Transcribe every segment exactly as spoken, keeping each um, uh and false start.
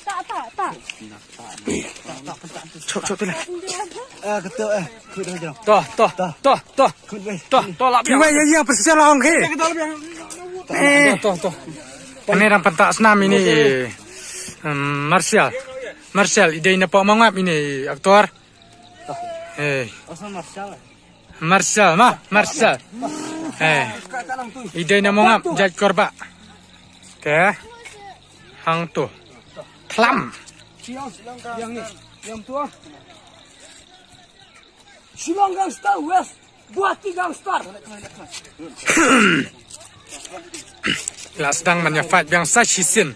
Tak, tak, tak. Chok, chok, tu lah. Eh, ketuk, eh. Kut dah jauh. Toh, toh, toh, toh. Kut weh. Toh, toh lah. Weh, ya, ya, persial lah, ong, ke. Eh. Toh, toh, toh. Ini orang pentak senam ini. Hmm, Marshall. Marshall, ide ini Pak Mangap ini, aktor. Eh. Asal Marshall. Marshall, ma, Marshall. Eh. Ide ini Mangap, jait korbak. Te. Hang tu. Klam. Yang ni, yang tu. Shillong Gangster West, Guwahati Gangster. La sdang ban ïa fight biang sa shisien.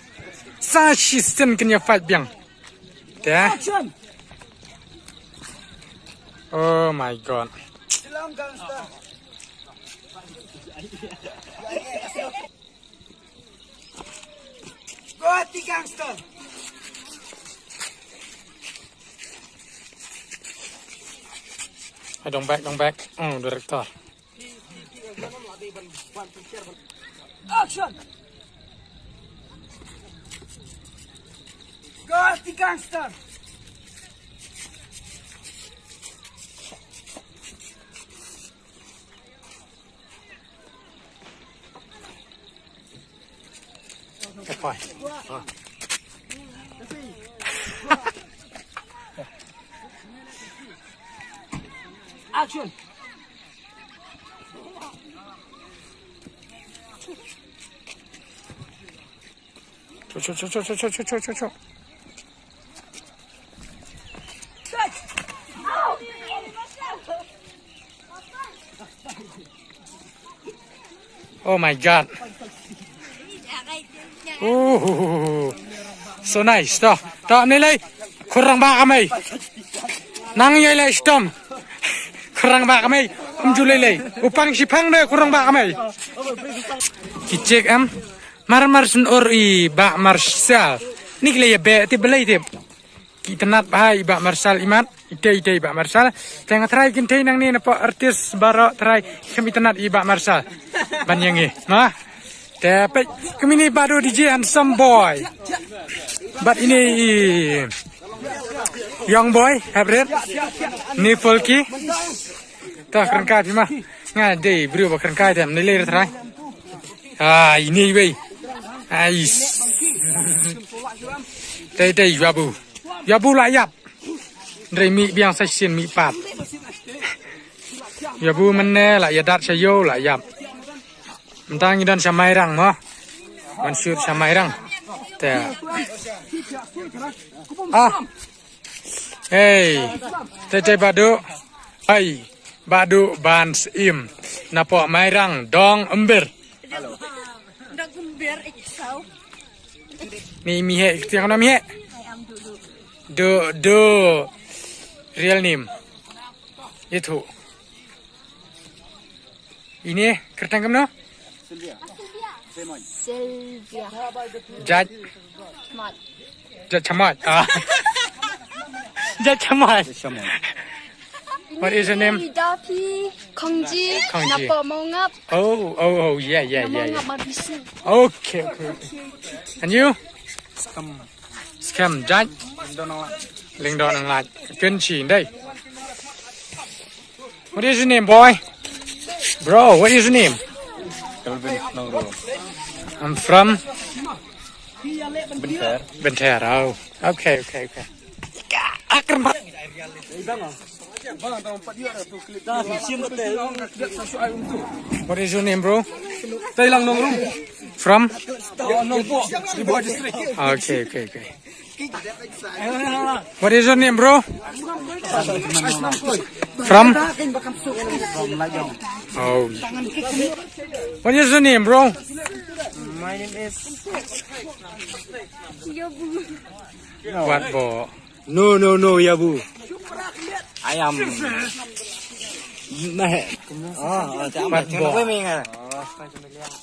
Sa shisien kin ïa fight biang. Te. Action. Oh my God. Shillong Gangster. Guwahati Gangster. Ai, dong back, dong back. Hmm, director. Action. Guwahati Gangster. Action. Chok, chok, chok. Oh my God. Oh, so nice. To, to, ni lei. Khun rangbah kamei. Nang ïai leh shitom. Khun rangbah kamei. Um ju lei lei. U pang shi pang de khun rangbah kamei. Ki check em. Mar mar sun or i Bah Marshall. Ni ki lei ïa beh tip, balei tip. Ki itynnad bha i Bah Marshall imat. Ite ite i Bah Marshall. Te nga trai kin tei nangne na pok artist baroh trai. Ki kham itynnad i Bah Marshall. Ban ïa ngi. Ma. Te peit kumne i Bah Duh D J handsome boy. Bad ine i young boy, haprit. Ni Folky. To kren kai phi ma. Nga dei briew ba kren kai te, ym lei lei trai. Ah, ine iwei. Ai. Tei tei ïabu. Ïabu la ïap. Hynrei mih biang sa shisien mih pat. Ïabu mynne la ïadat sha ïew la ïap. Mynta ngi don sha Mairang mo. Ban shoot sha Mairang. Te. Ah. Hey. Tei tei Bah Duh. Hai. Bah Duh ban Syiem. Na pok Mairang dong Ymber. Dong Ymber, eh, saw. Ni Mihek, tiang na Mihek. Duh Duh. Real name. Itu. Ine kyrteng kumno? Sylvia. Sylvia. Jait. Mat. Jait Chamat. Ah. Jait Chamat. What is your name? Dapi Kongji. Kongji. Na pok Mawngap. Oh, oh, oh, yeah, yeah, yeah, yeah. Mawngap Mabisi. Okay, okay, okay. And you? Skhem. Skhem, jait? Lyngdoh Nonglait. Lyngdoh Nonglait. Kynshi, dei. What is your name, boy? Bro, what is your name? Kelvin Nongrum. I'm from Bynter. Bynter, oh. Okay, okay, okay. Akrem. What is your name, bro? Teilang Nongrum. From? Nongpoh, Ri Bhoi District. Okay, okay, okay. What is your name, bro? From? Oh. What is your name, bro? My name is What, bo? No, no, no, Yabu. I am. Meh. Oh, oh, What, bo?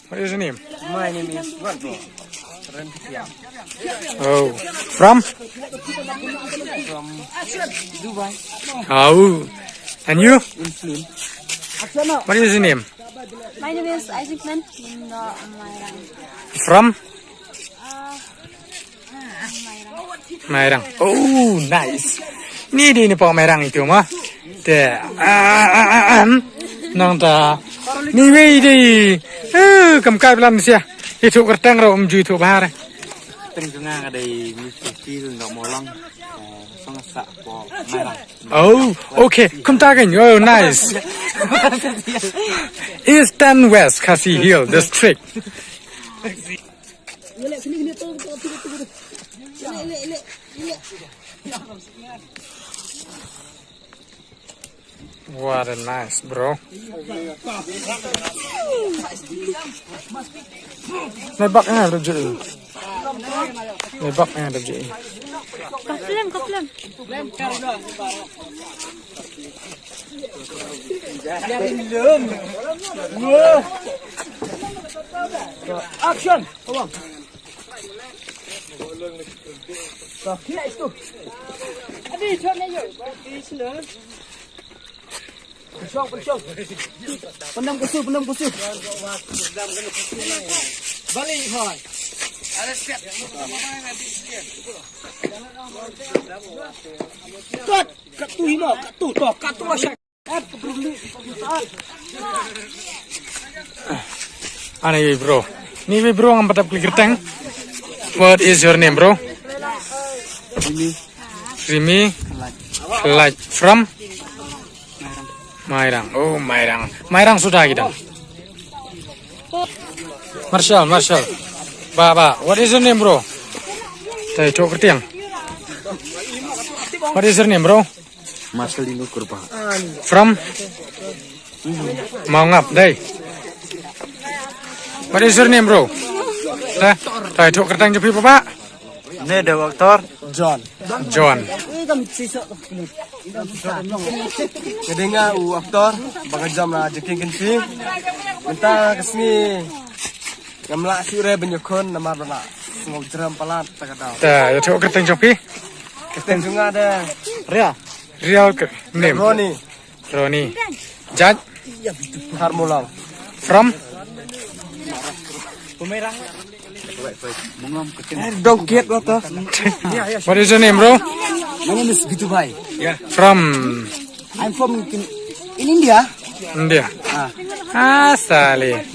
What is your name? My name is What, bo? Ren Kiang. Oh, from? From Dubai. Oh, and you? In Flint. What is your name? My name is Isaac Man. No, my From? Uh, Mairang. Oh, nice. Ni dei ni pok mairang itu mah. Te. Ah, ah, ah, ah. Nang ta. Ni wei dei. Eh, kam kai blan sia. Itu kerteng ro um ju itu bahar. Teng jong nga dei ni sutil nok molong. Eh, song sa pok mairang. Oh, okay. Kumta kan. Oh, nice. Eastern West Khasi Hill District. What a nice, bro. Nai bak nga rejeki. Nai bak nga rejeki. Ka film, ka film. Action. Come on. Adi, chon ne yo. Pynshong, pynshong. Pendam kusu, pendam kusu. Balik, hoi. Kat, kat tu hino, kat tu, to, kat tu masya. Ani bro. Ni bro ngam patap klik kerteng. What is your name, bro? Rimi. Rimi. Like from? Mairang. Oh, Mairang. Mairang sudah kita. Marshall, Marshall. Ba, ba. What is your name, bro? Tai tok kertiang. What is your name, bro? Marcelino Kurba. From? Mawngap, dai. What is your name, bro? Tai, tai tok kertiang jepi, Papa. Ne da aktor John. John. Ka dei nga u aktor ba ka jam na Jaking Kensi. Mynta ka sngi ngam lah shuh re ban ïakhun namar ba la sngewjrem palat ta ka daw. Ta ïa tok kertiang jong phi. Kertiang jong nga da Ria. Real name. Ronnie. Ronnie. Judge? Harmulong. From? Don't get what the. What is your name, bro? My name is Bitu Bhai. From? I'm from in, in India. India. Ah. Ah, sale.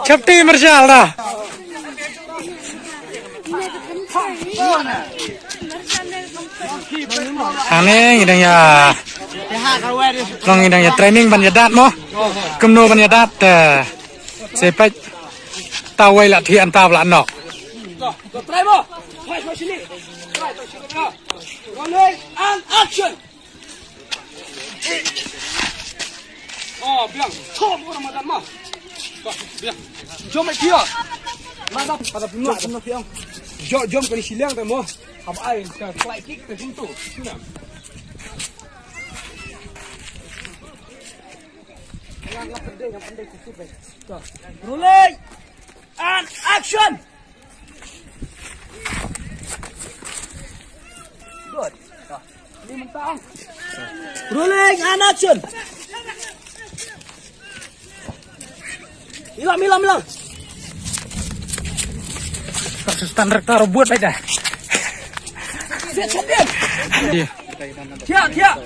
Chapti Marshall da. Hangne ngi dang ïa, ngi dang ïa training ban ïa dat mo. Kumno ban ïa dat, eh, se peit. Tawai la thian taw la nok. Rolling and action. Oh, biang. Thom orang makan mah. Biang. Jom mai dia. Mana pada pun nak kena biang. Jom jom kena silang temu. Apa ai ka fly kick ke situ. Sini. Yang yang pendek yang pendek situ. Rolling and action. Good. Rolling and action. Ilam, ilam, ilam. Standar taruh buat aja. Siap, siap, siap. Iya. Siap, siap.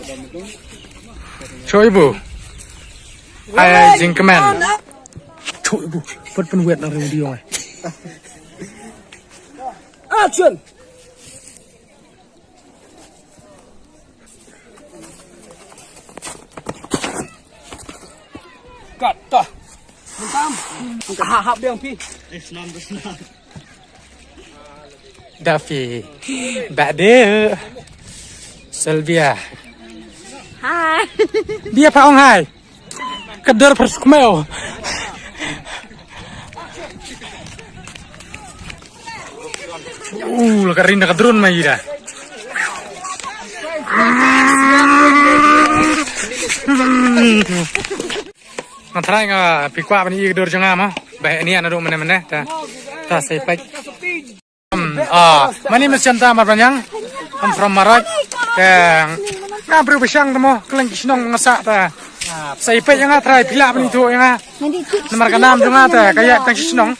Show ibu. Hai, jingkemen. Show ibu. Put pun buat nang video. Action. Cut, tah. Mentam. Ka hap hap dia pi. Dafi. Bade. Selvia. Hai. Dia pa ong hai. Ka dor pyrshah kmew. Uh, la ka rin da ka drone ma ida. Nga trai nga phi kwah ban ïohi ka dur jong nga ma. Ba heh nia naduh mynne mynne ta. Ta sei peit. Hmm, ah, my name is Chanta Marbaniang. I'm from Marot. Te Nga briew ba shang te mo, khlem ki shnong nga sah te. Sa ïa peit ïa nga trai phi lah ban ithuh ïa nga. Namar ka nam jong nga te ka ïaid tang shi shnong.